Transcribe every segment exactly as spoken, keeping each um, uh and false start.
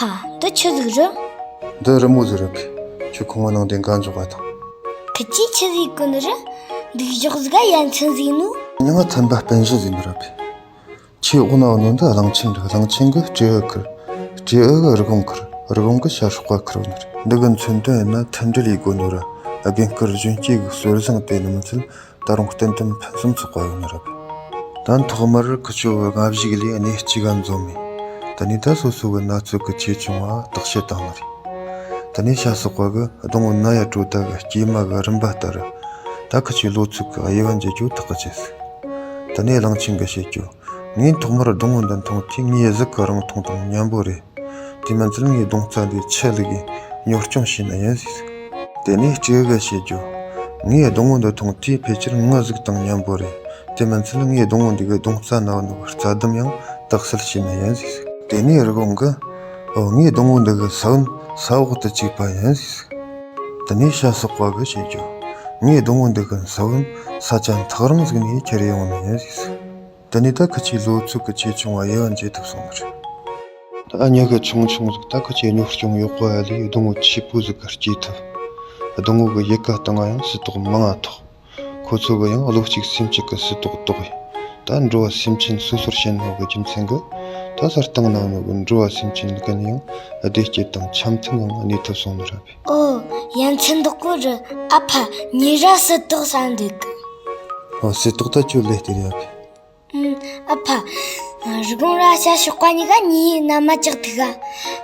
ཨ་ཕ། འདི་ཆི་ཟིག་རེད། འདི་རི་མོ་ཟིག་རེད་པས། ཁྱོད་ཁང་བ་ནང་དེ་འགའ་འཇོག་པ་དང་། ཁི་ཆོས་ཆི་ཟིག་གོན་ནི་རེད། འདུག་ཞོག་ཟིག་ག་ཡ་མཚན་ཟིག་ནོ། མྱིང་ང་ཐན་པ་སྤུན་བཞི་ཟིག་ནི་རེད་པས། ཆེས་འོག་ན་ཡོད་ནོ་འདི་གླང་ཆེན་རེད། གླང་ཆེན་གི་སྤྲེའུ་ཁུར། སྤྲེའུ་གི་རི་བོང་ཁུར། རི་བོང་གི་ཤ་ཧྲོག་པ་ཁུར་ཡོད་ནི་རེད། འདི་གི་མཚོན་དོན་ཡིན་ན་མཐུན་སྒྲིལ་ཡེད་དགོས་ནོ་ར། དགོན་སྐོར་གཞོན་སྐྱེས་གི་སྲོལ་བཟང་དེ་ནི་མི་ཚད། ད་རུང་རྟེན་དོན་ཕུན་སུམ་ཚོགས་པ་ཡོད་ནི་རེད། ད་ཐོག་མར་ཁི་ཆོ་སྔ་གཞུག་ལས་གནས་གཅིག་ག་འཛོམས་མེད། དེ་ནས་ད་སོ་སོ་གི་ན་ཚོད་གི་ཆེ་ཆུང་བ་བརྟག་དཔྱད་བཏང་ནི་རེད། དེ་ནས་ཤ་ཟོག་པ་གི་སྡོང་བོ་ན་ཡ་དྲོ་ད་གི་སྐྱེས་མ་གི་རིམ་པ་ལྟར། ད་ཁི་ཆོའི་ལོ་ཚོད་གི་དབྱེ་བ་འབྱེད་རྒྱུ་ཐག་གི་ཆོད་ཟིག། དེ་ནས་གླང་ཆེན་གི་བཤད་རྒྱུ། ངས་ཐོག་མར་སྡོང་བོ་འདི་མཐོང་དུས་ངའི་གཟུགས་གི་རིང་ཐུང་དང་མཉམ་པོ་རེད། དེ་མིན་ཚད་ངའི་གདོང་རྩ་འདི་ཆུ་བླུགས་གི་གཉོར་སྐྱོང་བྱས་ན་ཡིན་ཟིག། དེ་ནས་སྤྲེའུ་གིས་བཤད་རྒྱུ། ངའི་སྡོང་བོ་འདི་མཐོང་དུས་ཕལ་ཆེར་ངའི་གཟུགས་དང་མཉམ་པོ་རེད། དེ་མིན་ཚད་ངའི་སྡོང་བོ་འདི་གི་གདོང་རྩ་ན་ཡོད་ནོ་རྩྭ་ལྡུམ་ཡང་དག་སེལ་བྱས་ན་ཡིན་ཟིག། དེ་ནས་རི་བོང་གིས། འོ། ངའི་སྡོང་བོ་འདི་གི་ས་བོན་ས་འོག་ཏུ་བཅུག་པ་ཡིན་ཟིག། དེ་ནས་ཤ་ཟོག་པ་གིས་བཤད་རྒྱུ། ངའི་སྡོང་བོ་འདི་གི་ས་བོན་ས་ཆ་ཐག་རིང་ཟིག་ནས་ཁྱེར་ཡོང་ནི་ཡིན་ཟིག། དེ་ནས་ད་ཁི་ཆོའི་ལོ་ཚོད་གི་ཆེ་ཆུང་བ་དབྱེ་བ་འབྱེད་ཐུབ་སོང་ནི་རེད། ད་མྱི་གི་ཆུང་ཆུང་ཟིག་ད་ཁི་ཆོའི་གཉོར་སྐྱོང་ཡོད་པ་ལས་སྡོང་བོ་ཆེ་པོ་ཟིག་གི་སྐྱེས་ཐུབ། སྡོང་བོ་གི་ཡལ་ག་སྟེང་ང་ཡང་སིལ་ཏོག་མང་ང་ཐོགས། ཁོ་ཚོ་གིས་ཡང་བློ་གཅིག་སེམས་གཅིག་གི་སིལ་ཏོག་བཏོགས་ཡོད། ད་འགྲོ་བ་སེམས་ཅན་སོ་སོར་ཕྱེ་ནོ་གི་རྒྱུ་མཚན་གིས། ད་ས་སྟེང་ན་ཡོད་ནོ་གི་འགྲོ་བ་སེམས་ཅན་ཀུན་ཡང་བདེ་སྐྱིད་དང་འཆམ་མཐུན་ངང་གནས་ཐུབ་སོང་ནི་རེད་པས། ཨོ། ཡ་མཚན་དག་པོ་རེད། ཨ་ཕ། ཉེ་ར་སིལ་ཏོག་ཟ་འདོད་གི། ཨོ། སིལ་ཏོག་ད་ཁྱོད་ལས་སྟེར་ཡ་པས། ཨུམ། ཨ་ཕ། རི་བོང་ར་ཤ་ཟོག་པ་གཉིས་ཀ་ངའི་མནའ་མ་བཅག་ཐུབ་ག།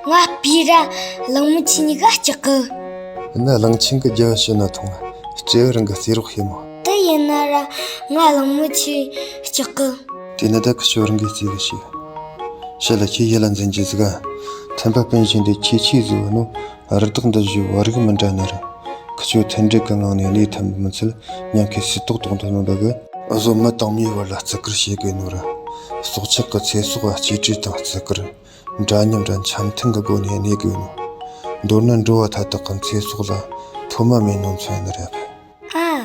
ང་སྤུན་ར་གླང་མོ་ཆེ་གཉིས་ཀ་སྐྲག་གི། ཡིན་ན་གླང་ཆེན་གི་རྒྱབ་བ་ཕྱི་ན་ཐོང་ང་། སྤྲེའུ་རང་གི་རྩེད་རོགས་བྱེད་མོ། དེ་ཡིན་ན་ར་ང་གླང་མོ་ཆེ་སྐྲག་གི། དེ་ནི་ད་ཁི་ཆོ་རང་གི་རྩེད་གི་ཞིག། ཤ་ལ་ཁྱེད་ཡིད་ལ་འཛིན་རྒྱུ་ཟིག་ག། ཐན་པ་སྤུན་བཞི་འདི་ཁྱེད་ཆོས་བཟོས་ནོ། རི་དྭགས་འདི་བཞི་བར་གི་མི་འདྲ་ནི་རེད། ཁི་ཆོ་མཐུན་སྒྲིལ་གི་ངང་ནས་གནས་ཐུབ་མི་ཚད་ཉམས་ཁའི་སིལ་ཏོག་ཏོག་འདོན་ནོ་འདི་གིས། འུ་ཟོ་མི་དང་མིའི་བར་ལ་བརྩི་བཀུར་བྱེད་དགོས་ནོ་ར། སྲོག་ཆགས་ཀྱི་ཚེ་སྲོག་ལ་གཅེས་སྤྲས་དང་བརྩི་བཀུར། འདྲ་མཉམ་ར་འཆམ་མཐུན་གྱི་སྒོ་ནས་གནས་དགོས་ནོ། མདོར་ན་འགྲོ་བ་མཐའ་དག་གི་ཚེ་སྲོག་ལ་ཐོག་མ་མེད་ནོ་མཚོན་ནི་རེད། ཨ།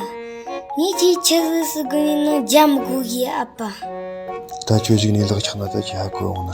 ངས་ཁྱེད་ཆི་ཟིག་སུ་དགོས་ནི་ནང་རྒྱ་མི་དགོས་གི་ཨ་ཕ། ད་ཁྱོད་གཞུག་ནས་ལག་ཆགས་ན་ད་ཁྱེད་ཧ་གོ་འོང་ནི་